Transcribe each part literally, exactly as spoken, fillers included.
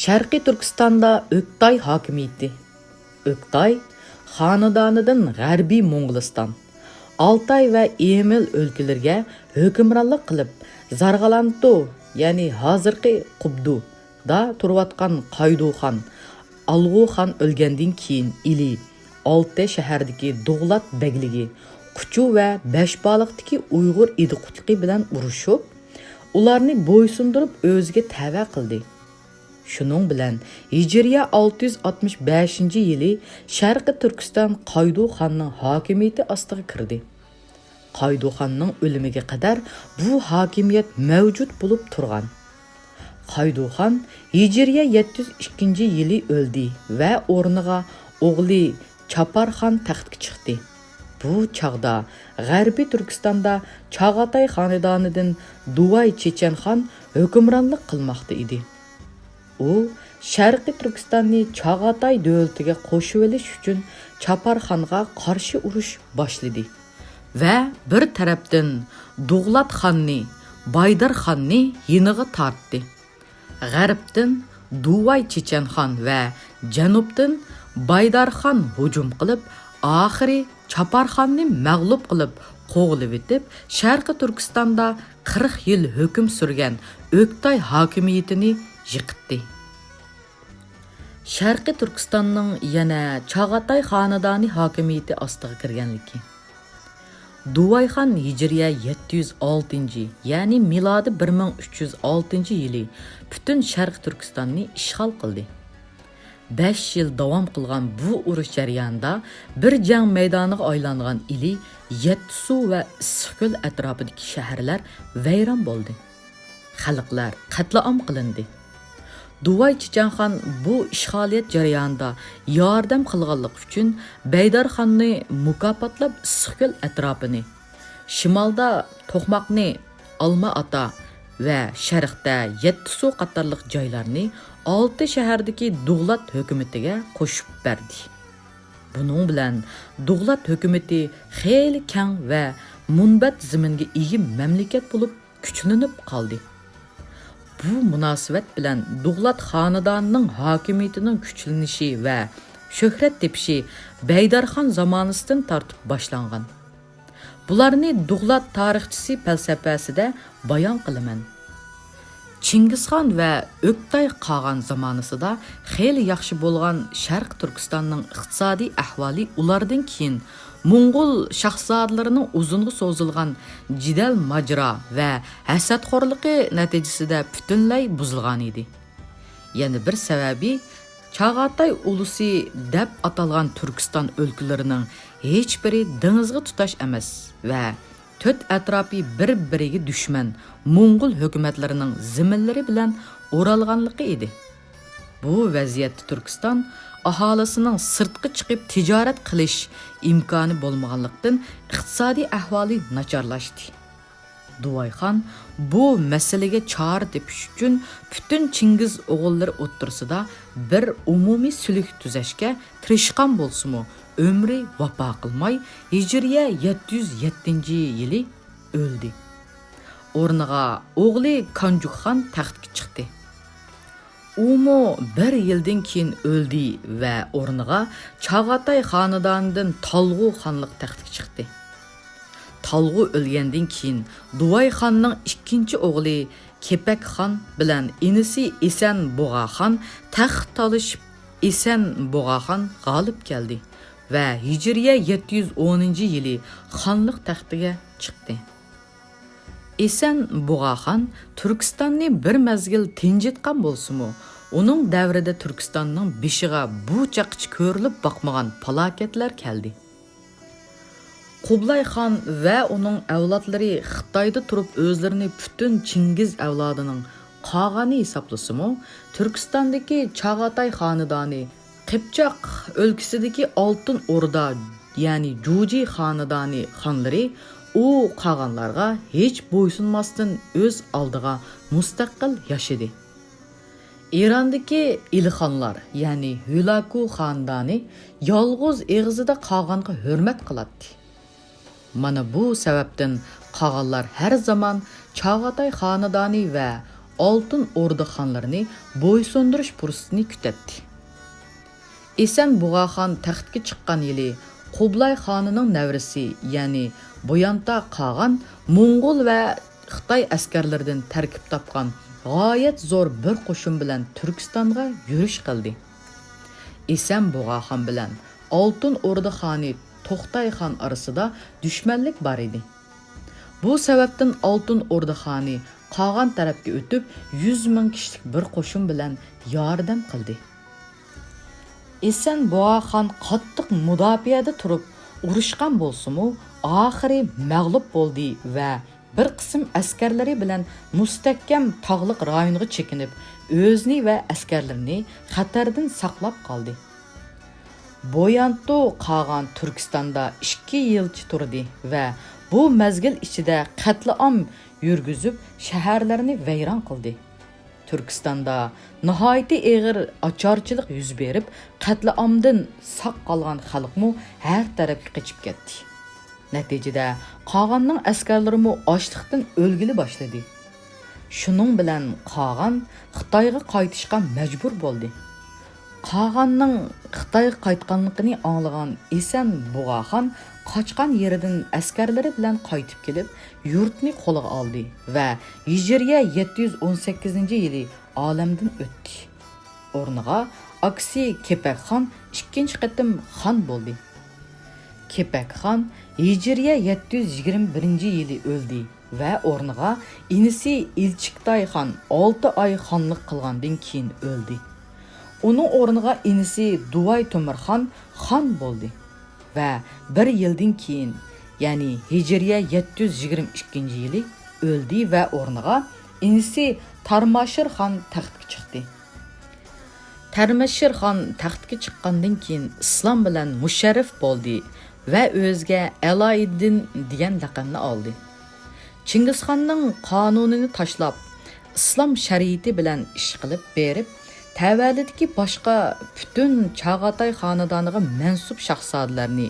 شەرقىي تۈركىستاندا ئۆكتاي ھاكىمىيىتى. ئۆكتاي خانىدانىدىن غەربىي موڭغۇلىستان، ئالتاي ۋە ئېمىل ئۆلكىلىرىگە ھۆكۈمرانلىق قىلىپ، زارغالانتو، يەنى ھازىرقى قۇبدۇدا تۇرۇۋاتقان قايدۇخان، ئالغۇخان ئۆلگەندىن كېيىن ئىلى ئالتە شەھەردىكى دۇغلات بەگلىكى، قۇچۇ ۋە بەشبالىقتىكى ئۇيغۇر ئىدىقۇتلۇقى بىلەن ئۇرۇشۇپ، ئۇلارنى بويسۇندۇرۇپ ئۆزىگە تەۋە قىلدى. شۇنىڭ بىلەن ھىجرىيە ئالتە يۈز ئاتمىش بەشىنچى يىلى شەرقىي تۈركىستان قايدۇخاننىڭ ھاكىمىيىتى ئاستىغا كىردى. قايدۇخاننىڭ ئۆلۈمىگە قەدەر بۇ ھاكىمىيەت مەۋجۇت بولۇپ تۇرغان. قايدۇخان ھىجرىيە يەتتە يۈز ئىككىنچى يىلى ئۆلدى ۋە ئورنىغا ئوغلى چاپارخان تەختكە چىقتى. بۇ چاغدا غەربىي تۈركىستاندا چاغاتاي خانىدانىدىن دۇۋاي چېچەنخان ھۆكۈمرانلىق قىلماقتا ئىدى. ئۇ شەرقىي تۈركىستاننى چاغاتاي دۆلىتىگە قوشۇۋېلىش ئۈچۈن چاپارخانغا قارشى ئۇرۇش باشلىدى ۋە بىر تەرەپتىن دۇغلات خاننى، بايدار خاننى يېنىغا تارتتى. غەربتىن دۇۋاي چېچەنخان ۋە جەنۇبتىن بايدارخان ھۇجۇم قىلىپ، ئاخىرى چاپارخاننى مەغلۇپ قىلىپ قوغلىۋېتىپ، شەرقىي تۈركىستاندا قىرىق يىل ھۆكۈم سۈرگەن ئۆكتاي ھاكىمىيىتىنى يىقىتتى. شەرقىي تۈركىستاننىڭ يەنە چاغاتاي خانىدانى ھاكىمىيىتى ئاستىغا كىرگەنلىكى. دۇۋايخان ھىجرىيە يەتتە يۈز ئالتىنچى، يەنى مىلادىي بىر مىڭ ئۈچ يۈز ئالتىنچى يىلى پۈتۈن شەرقىي تۈركىستاننى ئىشغال قىلدى. بەش يىل داۋام قىلغان بۇ ئۇرۇش جەريانىدا بىر جەڭ مەيدانىغا ئايلانغان ئىلى يەتتىسۇ ۋە ئىسسىقكۆل ئەتراپىدىكى شەھەرلەر ۋەيران بولدى. خەلقلەر قەتلىئام قىلىندى. دۇۋاي چېچەنخان بۇ ئىشغالىيەت جەريانىدا ياردەم قىلغانلىقى ئۈچۈن بەيدارخاننى مۇكاپاتلاپ ئىسسىقكۆل ئەتراپىنى، شىمالدا توقماقنى، ئالما ئاتا ۋە شەرقتە يەتتىسۇ قاتارلىق جايلارنى ئالتە شەھەردىكى دۇغلات ھۆكۈمىتىگە قوشۇپ بەردى. بۇنىڭ بىلەن دۇغلات ھۆكۈمىتى خېلى كەڭ ۋە مۇنبەت زېمىنگە ئىگە مەملىكەت بولۇپ كۈچلىنىپ قالدى. بۇ مۇناسىۋەت بىلەن دۇغلات خانىدانىنىڭ ھاكىمىيىتىنىڭ كۈچلىنىشى ۋە شۆھرەت تېپىشى بەيدارخان زامانىسىدىن تارتىپ باشلانغان. بۇلارنى دۇغلات تارىخچىسى پەلسەپەسىدە بايان قىلىمەن. چىڭگىزخان ۋە ئۆكتاي قاغان زامانىسىدا خېلى ياخشى بولغان شەرقىي تۈركىستاننىڭ ئىقتىسادىي ئەھۋالى ئۇلاردىن كېيىن موڭغۇل شاھزادىلىرىنىڭ ئۇزۇنغا سوزۇلغان جېدەل ماجىرا ۋە ھەسەتخورلۇقى نەتىجىسىدە پۈتۈنلەي بۇزۇلغانىدى. يەنە بىر سەۋەبى، چاغاتاي ئۇلۇسى دەپ ئاتالغان تۈركىستان ئۆلكىلىرىنىڭ ھېچبىرى دېڭىزغا تۇتاش ئەمەس ۋە تۆت ئەتراپى بىر-بىرىگە دۈشمەن موڭغۇل ھۆكۈمەتلىرىنىڭ زېمىنلىرى بىلەن ئورالغانلىقى ئىدى. بۇ ۋەزىيەتتە تۈركىستان ئاھالىسىنىڭ سىرتقا چىقىپ تىجارەت قىلىش ئىمكانى بولمىغانلىقتىن، ئىقتىسادىي ئەھۋالى ناچارلاشتى. دۇۋايخان بۇ مەسىلىگە چارە تېپىش ئۈچۈن پۈتۈن چىڭگىز ئوغۇللىرى ئوتتۇرىسىدا بىر ئومۇمىي سۈلۈك تۈزەشكە تىرىشقان بولسىمۇ، ئۆمرى ۋاپا قىلماي، ھىجرىيە يەتتە يۈز يەتتىنچى يىلى ئۆلدى. ئورنىغا ئوغلى كانجۇكخان تەختكە چىقتى. ئۇمۇ بىر يىلدىن كېيىن ئۆلدى ۋە ئورنىغا چاغاتاي خانىدانىدىن تالغۇ خانلىق تەختكە چىقتى. تالغۇ ئۆلگەندىن كېيىن، دۇۋاي خاننىڭ ئىككىنچى ئوغلى كېپەك خان بىلەن ئىنىسى ئېسەن بۇغا خان تەخت تالىشىپ، ئېسەن بۇغا خان غالىب كەلدى ۋە ھىجرىيە يەتتە يۈز ئونىنچى يىلى خانلىق تەختىگە چىقتى. ئېسەن بۇغا خان تۈركىستاننى بىر مەزگىل تىنجىتقان بولسىمۇ، ئۇنىڭ دەۋرىدە تۈركىستاننىڭ بېشىغا بۇ چاغقىچە كۆرۈلۈپ باقمىغان پالاكەتلەر كەلدى. قۇبلاي خان ۋە ئۇنىڭ ئەۋلادلىرى خىتايدا تۇرۇپ ئۆزلىرىنى پۈتۈن چىڭگىز ئەۋلادىنىڭ قاغانى ھېسابلىسىمۇ، تۈركىستاندىكى چاغاتاي خانىدانى، قىپچاق ئۆلكىسىدىكى ئالتۇن ئوردا، يەنى جۇجى خانىدانى خانلىرى ئۇ قاغانلارغا ھېچ بويسۇنماستىن ئۆز ئالدىغا مۇستەقىل ياشىدى. ئىراندىكى ئىلخانلار، يەنى ھۈلاكۇ خانىدانى يالغۇز ئېغىزىدا قاغانغا ھۆرمەت قىلاتتى. مانا بۇ سەۋەبتىن قاغانلار ھەر زامان چاغاتاي خانىدانى ۋە ئالتۇن ئوردا خانلىرىنى بويسۇندۇرۇش پۇرسىتىنى كۈتەتتى. ئېسەن بۇغا خان تەختكە چىققان يىلى قۇبلاي خانىنىڭ نەۋرىسى، يەنى بويانتا قاغان موڭغۇل ۋە خىتاي ئەسكەرلىرىدىن تەركىب تاپقان غايەت زور بىر قوشۇن بىلەن تۈركىستانغا يۈرۈش قىلدى. ئېسەن بۇغا خان بىلەن ئالتۇن ئوردا خانى توختاي خان ئارىسىدا دۈشمەنلىك بار ئىدى. بۇ سەۋەبتىن ئالتۇن ئوردا خانى قاغان تەرەپكە ئۆتۈپ، يۈز مىڭ كىشىلىك بىر قوشۇن بىلەن ياردەم قىلدى. ئېسەن بۇغا خان قاتتىق مۇداپىئەدە تۇرۇپ ئۇرۇشقان بولسىمۇ، ئاخىرى مەغلۇپ بولدى ۋە بىر قىسىم ئەسكەرلىرى بىلەن مۇستەھكەم تاغلىق رايونغا چېكىنىپ، ئۆزىنى ۋە ئەسكەرلىرىنى خەتەردىن ساقلاپ قالدى. بويانتۇ قاغان تۈركىستاندا ئىككى يىلچە تۇردى ۋە بۇ مەزگىل ئىچىدە قەتلىئام يۈرگۈزۈپ، شەھەرلەرنى ۋەيران قىلدى. تۈركىستاندا ناھايىتى ئېغىر ئاچارچىلىق يۈز بېرىپ، قەتلىئامدىن ساق قالغان خەلقمۇ ھەر تەرەپكە قېچىپ كەتتى. نەتىجىدە، قاغاننىڭ ئەسكەرلىرىمۇ ئاچلىقتىن ئۆلگىلى باشلىدى. شۇنىڭ بىلەن قاغان خىتايغا قايتىشقا مەجبۇر بولدى. قاغاننىڭ خىتايغا قايتقانلىقىنى ئاڭلىغان ئېسەن بۇغاخان قاچقان يېرىدىن ئەسكەرلىرى بىلەن قايتىپ كېلىپ، يۇرتنى قولىغا ئالدى ۋە ھىجرىيە يەتتە يۈز ئون سەككىزىنچى يىلى ئالەمدىن ئۆتتى. ئورنىغا ئاكىسى كېپەكخان ئىككىنچى قېتىم خان بولدى. كېپەكخان ھىجرىيە يەتتە يۈز يىگىرمە بىرىنچى يىلى ئۆلدى ۋە ئورنىغا ئىنىسى ئىلچىكتاي خان ئالتە ئاي خانلىق قىلغاندىن كېيىن ئۆلدى. ئۇنىڭ ئورنىغا ئىنىسى دۇۋاي تۆمۈرخان خان بولدى ۋە بىر يىلدىن كېيىن، يەنى ھىجرىيە يەتتە يۈز يىگىرمە ئىككىنچى يىلى ئۆلدى ۋە ئورنىغا ئىنىسى تارماشىر خان تەختكە چىقتى. تەرمەشىر خان تەختكە چىققاندىن كېيىن ئىسلام بىلەن مۇشەررەپ بولدى ۋە ئۆزىگە ئەلائىدىن دېگەن لەقەمنى ئالدى. چىڭگىزخاننىڭ قانۇنىنى تاشلاپ، ئىسلام شەرىئىتى بىلەن ئىش قىلىپ بېرىپ، تەۋەلىكتىكى باشقا پۈتۈن چاغاتاي خانىدانىغا مەنسۇپ شاھزادىلەرنى،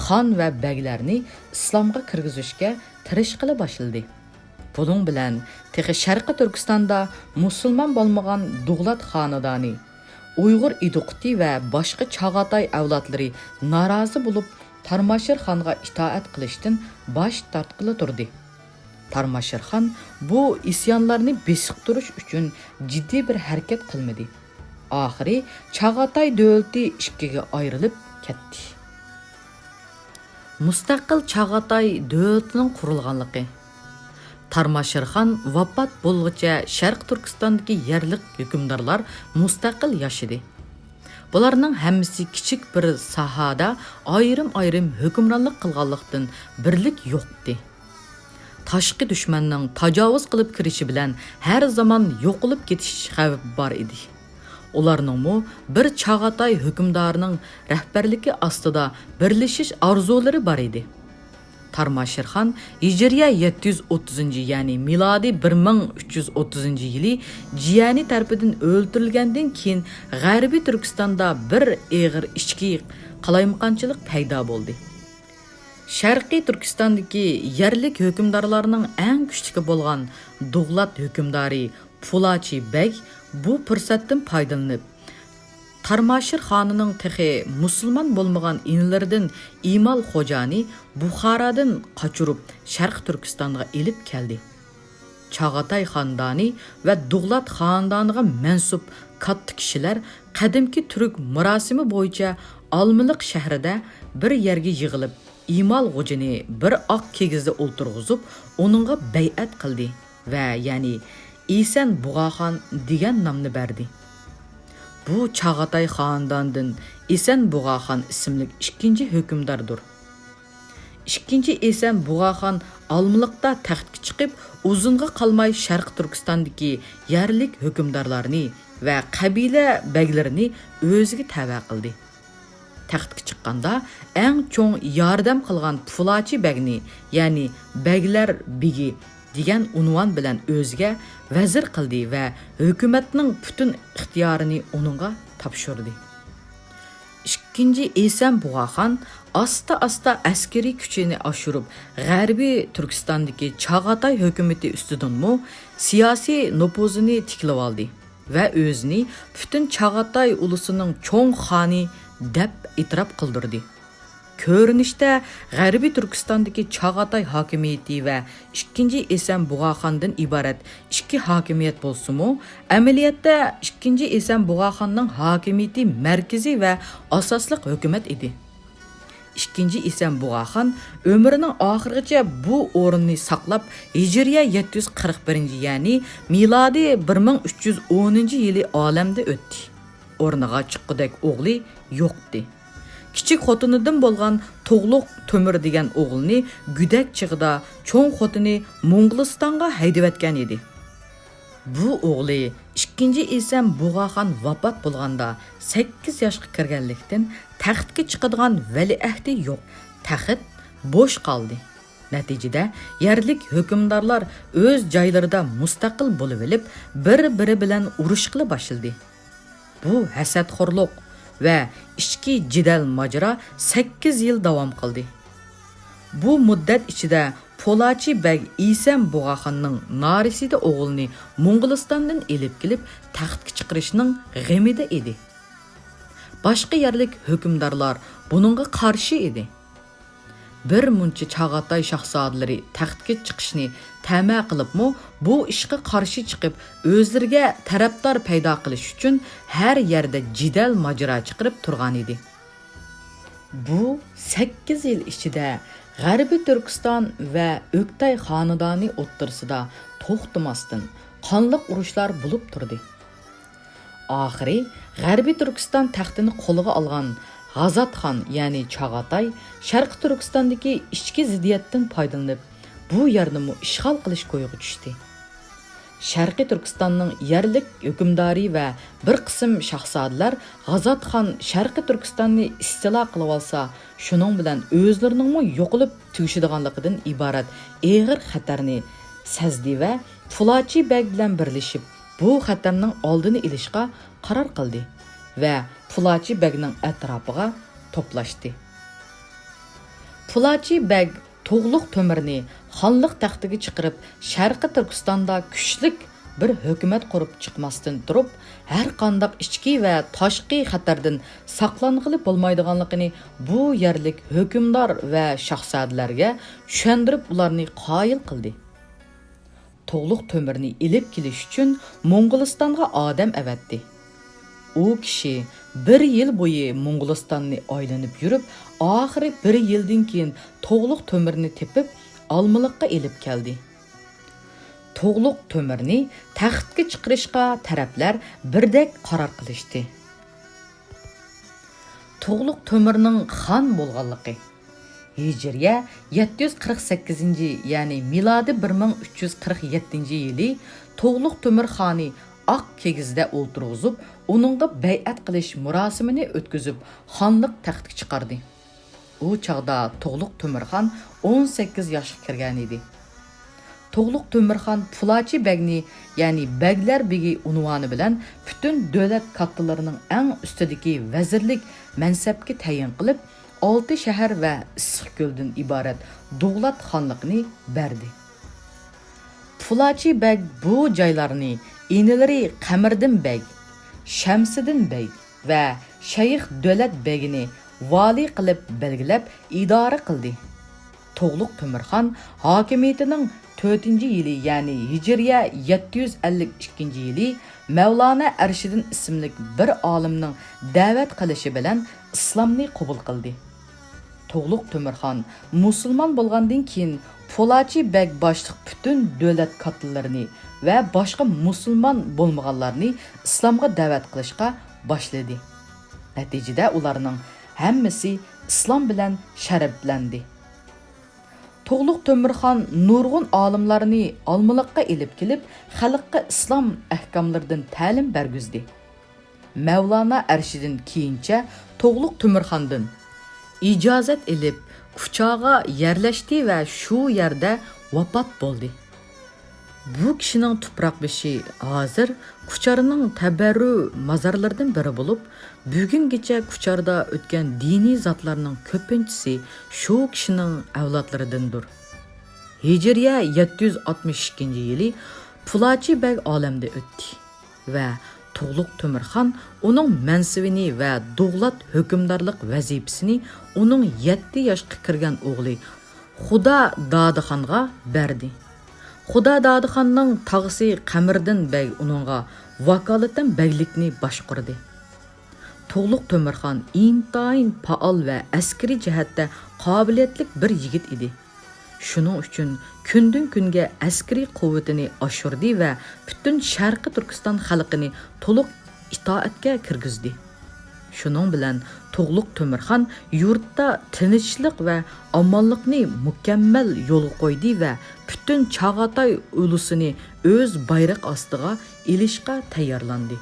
خان ۋە بەگلەرنى ئىسلامغا كىرگۈزۈشكە تىرىشقىلى باشلىدى. بۇنىڭ بىلەن تېخى شەرقىي تۈركىستاندا مۇسۇلمان بولمىغان دۇغلات خانىدانى، ئۇيغۇر ئىدىقۇتى ۋە باشقا چاغاتاي ئەۋلادلىرى نارازى بولۇپ، تارماشىر خانغا ئىتائەت قىلىشتىن باش تارتقىلى تۇردى. تارماشىر خان بۇ ئىسيانلارنى بېسىقتۇرۇش ئۈچۈن جىددىي بىر ھەرىكەت قىلمىدى. ئاخىرى چاغاتاي دۆلىتى ئىككىگە ئايرىلىپ كەتتى. مۇستەقىل چاغاتاي دۆلىتىنىڭ قۇرۇلغانلىقى. تارماشىرخان ۋاپات بولغۇچە شەرقىي تۈركىستاندىكى يەرلىك ھۆكۈمدارلار مۇستەقىل ياشىدى. بۇلارنىڭ ھەممىسى كىچىك بىر ساھەدە ئايرىم-ئايرىم ھۆكۈمرانلىق قىلغانلىقتىن، بىرلىك يوقىتى. تاشقى دۈشمەننىڭ تاجاۋۇز قىلىپ كىرىشى بىلەن ھەر زامان يوقىلىپ كېتىش خەۋپى بار ئىدى. ئۇلارنىڭمۇ بىر چاغاتاي ھۆكۈمدارىنىڭ رەھبەرلىكى ئاستىدا بىرلىشىش ئارزۇلىرى بار ئىدى. تارماشىرخان ھىجرىيە يەتتە يۈز ئوتتۇزىنچى، يەنى مىلادىي بىر مىڭ ئۈچ يۈز ئوتتۇزىنچى يىلى جىيەنى تەرىپىدىن ئۆلتۈرۈلگەندىن كېيىن، غەربىي تۈركىستاندا بىر ئېغىر ئىچكى قالايمىقانچىلىق پەيدا بولدى. شەرقىي تۈركىستاندىكى يەرلىك ھۆكۈمدارلارنىڭ ئەڭ كۈچلۈكى بولغان دۇغلات ھۆكۈمدارى پۇلاچى بەگ بۇ پۇرسەتتىن پايدىلىنىپ، تارماشىر خانىنىڭ تېخى مۇسۇلمان بولمىغان ئىنىلىرىدىن ئىمال خوجانى بۇخارادىن قاچۇرۇپ، شەرقىي تۈركىستانغا ئېلىپ كەلدى. چاغاتاي خانىدانى ۋە دۇغلات خانىدانىغا مەنسۇپ كاتتا كىشىلەر قەدىمكى تۈرك مۇراسىمى بويىچە ئالمىلىق شەھىرىدە بىر يەرگە يىغىلىپ، ئىمال غوجىنى بىر ئاق كىگىزدە ئولتۇرغۇزۇپ، ئۇنىڭغا بەيئەت قىلدى ۋە يەنى ئېسەن بۇغاخان دېگەن نامنى بەردى. بۇ چاغاتاي خانىدانىدىن ئېسەن بۇغاخان ئىسىملىك ئىككىنچى ھۆكۈمداردۇر. ئىككىنچى ئېسەن بۇغاخان ئالمىلىقتا تەختكە چىقىپ، ئۇزۇنغا قالماي شەرقىي تۈركىستاندىكى يەرلىك ھۆكۈمدارلارنى ۋە قەبىلە بەگلىرىنى ئۆزىگە تەۋە قىلدى. تەختكە چىققاندا ئەڭ چوڭ ياردەم قىلغان پۇلاچى بەگنى، يەنى بەگلەر بېگى دېگەن ئۇنۋان بىلەن ئۆزىگە ۋەزىر قىلدى ۋە ھۆكۈمەتنىڭ پۈتۈن ئىختىيارىنى ئۇنىڭغا تاپشۇردى. ئىككىنچى ئىسەن بۇغاخان ئاستا-ئاستا ئەسكىرىي كۈچىنى ئاشۇرۇپ، غەربىي تۈركىستاندىكى چاغاتاي ھۆكۈمىتى ئۈستىدىنمۇ سىياسىي نوپۇزىنى تىكلىۋالدى ۋە ئۆزىنى پۈتۈن چاغاتاي ئۇلۇسىنىڭ چوڭ خانى دەپ ئېتىراپ قىلدۇردى. كۆرۈنۈشتە، غەربىي تۈركىستاندىكى چاغاتاي ھاكىمىيىتى ۋە ئىككىنچى ئىسەن بۇغاخاندىن ئىبارەت ئىككى ھاكىمىيەت بولسىمۇ، ئەمەلىيەتتە ئىككىنچى ئىسەن بۇغاخاننىڭ ھاكىمىيىتى مەركىزىي ۋە ئاساسلىق ھۆكۈمەت ئىدى. ئىككىنچى ئىسەن بۇغاخان ئۆمرىنىڭ ئاخىرىغىچە بۇ ئورۇننى ساقلاپ، ھىجرىيە يەتتە يۈز قىرىق بىرىنچى، يەنى مىلادىي بىر مىڭ ئۈچ يۈز ئونىنچى يىلى ئالەمدىن ئۆتتى. ئورنىغا چىققۇدەك ئوغلى يوقتى. كىچىك خوتۇنىدىن بولغان تۇغلۇق تۆمۈر دېگەن ئوغلىنى گۆدەك چېغىدا چوڭ خوتۇنى موڭغۇلىستانغا ھەيدىۋەتكەن ئىدى. بۇ ئوغلى ئىككىنچى ئىسەن بۇغاخان ۋاپات بولغاندا سەككىز ياشقا كىرگەنلىكتىن، تەختكە چىقىدىغان ۋەلىئەھدى يوق، تەخت بوش قالدى. نەتىجىدە، يەرلىك ھۆكۈمدارلار ئۆز جايلىرىدا مۇستەقىل بولۇۋېلىپ، بىر-بىرى بىلەن ئۇرۇشقىلى باشلىدى. بۇ ھەسەتخورلۇق ۋە ئىچكى جېدەل ماجىرا سەككىز يىل داۋام قىلدى. بۇ مۇددەت ئىچىدە پولاچى بەگ ئىسەن بۇغاخاننىڭ نارەسىدە ئوغلىنى موڭغۇلىستاندىن ئېلىپ كېلىپ، تەختكە چىقىرىشنىڭ غېمىدە ئىدى. باشقا يەرلىك ھۆكۈمدارلار بۇنىڭغا قارشى ئىدى. بىر مۇنچە چاغاتاي شاھزادىلىرى تەختكە چىقىشنى تەمە قىلىپمۇ، بۇ ئىشقا قارشى چىقىپ، ئۆزلىرىگە تەرەپدار پەيدا قىلىش ئۈچۈن ھەر يەردە جېدەل ماجىرا چىقىرىپ تۇرغانىدى. بۇ سەككىز يىل ئىچىدە غەربىي تۈركىستان ۋە ئۆكتەي خانىدانى ئوتتۇرىسىدا توختىماستىن قانلىق ئۇرۇشلار بولۇپ تۇردى. ئاخىرى غەربىي تۈركىستان تەختىنى قولىغا ئالغان غازات خان، يەنى چاغاتاي، شەرقىي تۈركىستاندىكى ئىچكى زىددىيەتتىن پايدىلىنىپ، بۇ يەرنىمۇ ئىشغال قىلىش كويىغا چۈشتى. شەرقىي تۈركىستاننىڭ يەرلىك ھۆكۈمدارى ۋە بىر قىسىم شاھزادىلەر غازات خان شەرقىي تۈركىستاننى ئىستىلا قىلىۋالسا، شۇنىڭ بىلەن ئۆزلىرىنىڭمۇ يوقىلىپ تۈگىشىدىغانلىقىدىن ئىبارەت ئېغىر خەتەرنى سەزدى ۋە پۇلاچى بەگ بىلەن بىرلىشىپ، بۇ خەتەرنىڭ ئالدىنى ئېلىشقا قارار قىلدى ۋە پۇلاچى بەگنىڭ ئەتراپىغا توپلاشتى. پۇلاچى بەگ تۇغلۇق تۆمۈرنى خانلىق تەختىگە چىقىرىپ، شەرقىي تۈركىستاندا كۈچلۈك بىر ھۆكۈمەت قۇرۇپ چىقماستىن تۇرۇپ، ھەر قانداق ئىچكى ۋە تاشقى خەتەردىن ساقلانغىلى بولمايدىغانلىقىنى بۇ يەرلىك ھۆكۈمدار ۋە شاھزادىلەرگە چۈشەندۈرۈپ، ئۇلارنى قايىل قىلدى. تۇغلۇق تۆمۈرنى ئېلىپ كېلىش ئۈچۈن موڭغۇلىستانغا ئادەم ئەۋەتتى. ئۇ كىشى بىر يىل بويى موڭغۇلىستاننى ئايلىنىپ يۈرۈپ، ئاخىرى بىر يىلدىن كېيىن تۇغلۇق تۆمۈرنى تېپىپ، ئالمىلىققا ئېلىپ كەلدى. تۇغلۇق تۆمۈرنى تەختكە چىقىرىشقا تەرەپلەر بىردەك قارار قىلىشتى. تۇغلۇق تۆمۈرنىڭ خان بولغانلىقى. ھىجرىيە يەتتە يۈز قىرىق سەككىزىنچى، يەنى مىلادىي بىر مىڭ ئۈچ يۈز قىرىق يەتتىنچى يىلى تۇغلۇق تۆمۈر خانى ئاق كىگىزدە ئولتۇرغۇزۇپ، ئۇنىڭغا بەيئەت قىلىش مۇراسىمىنى ئۆتكۈزۈپ، خانلىق تەختكە چىقاردى. ئۇ چاغدا تۇغلۇق تۆمۈر خان ئون سەككىز ياشقا كىرگەنىدى. تۇغلۇق تۆمۈر خان پۇلاچى بەگنى، يەنى بەگلەر بېگى ئۇنۋانى بىلەن پۈتۈن دۆلەت كاتتىلىرىنىڭ ئەڭ ئۈستىدىكى ۋەزىرلىك مەنسەپكە تەيىن قىلىپ، ئالتە شەھەر ۋە ئىسسىقكۆلدىن ئىبارەت دۇغلات خانلىقىنى بەردى. پۇلاچى بەگ بۇ جايلارنى ئىنىلىرى قەمەردىن بەگ، شەمسىدىن بەگ ۋە شەيخ دۆلەت بېگىنى ۋالىي قىلىپ بەلگىلەپ ئىدارە قىلدى. تۇغلۇق تۆمۈر خان ھاكىمىيىتىنىڭ تۆتىنچى يىلى، يەنى ھىجرىيە يەتتە يۈز ئەللىك ئىككىنچى يىلى مەۋلانا ئەرشىدىن ئىسىملىك بىر ئالىمنىڭ دەۋەت قىلىشى بىلەن ئىسلامنى قوبۇل قىلدى. تۇغلۇق تۆمۈر خان مۇسۇلمان بولغاندىن كېيىن، پولاچى بەگ باشلىق پۈتۈن دۆلەت كاتتىلىرىنى ۋە باشقا مۇسۇلمان بولمىغانلارنى ئىسلامغا دەۋەت قىلىشقا باشلىدى. نەتىجىدە ئۇلارنىڭ ھەممىسى ئىسلام بىلەن شەرەپلەندى. تۇغلۇق تۆمۈر خان نۇرغۇن ئالىملارنى ئالمىلىققا ئېلىپ كېلىپ، خەلققە ئىسلام ئەھكاملىرىدىن تەلىم بەرگۈزدى. مەۋلانا ئەرشىدىن كېيىنچە تۇغلۇق تۆمۈرخاندىن ئىجازەت ئېلىپ، كۇچاغا يەرلەشتى ۋە شۇ يەردە ۋاپات بولدى. بۇ كىشىنىڭ تۇپراق بېشى ھازىر كۇچارنىڭ تەبەررۇ مازارلىرىدىن بىرى بولۇپ، بۈگۈنگىچە كۇچاردا ئۆتكەن دىنىي زاتلارنىڭ كۆپىنچىسى شۇ كىشىنىڭ ئەۋلادلىرىدىندۇر. ھىجرىيە يەتتە يۈز ئاتمىش ئىككىنچى يىلى پۇلاچى بەگ ئالەمدىن ئۆتتى ۋە تۇغلۇق تۆمۈرخان ئۇنىڭ مەنسىۋىنى ۋە دوغلات ھۆكۈمدارلىق ۋەزىپىسىنى ئۇنىڭ يەتتە ياشقا كىرگەن ئوغلى خۇدا دادىخانغا بەردى. خۇدا دادىخاننىڭ تاغىسى قەمەردىن بەگ ئۇنىڭغا ۋاكالىتەن بەگلىكنى باشقۇردى. تۇغلۇق تۆمۈرخان ئىنتايىن پائال ۋە ئەسكىرىي جەھەتتە قابىلىيەتلىك بىر يىگىت ئىدى. شۇنىڭ ئۈچۈن كۈندىن-كۈنگە ئەسكىرىي قۇۋۋىتىنى ئاشۇردى ۋە پۈتۈن شەرقىي تۈركىستان خەلقىنى تولۇق ئىتائەتكە كىرگۈزدى. شۇنىڭ بىلەن تۇغلۇق تۆمۈرخان يۇرتتا تىنچلىق ۋە ئامانلىقنى مۇكەممەل يولغا قويدى ۋە پۈتۈن چاغاتاي ئۇلۇسىنى ئۆز بايرىقى ئاستىغا ئېلىشقا تەييارلاندى.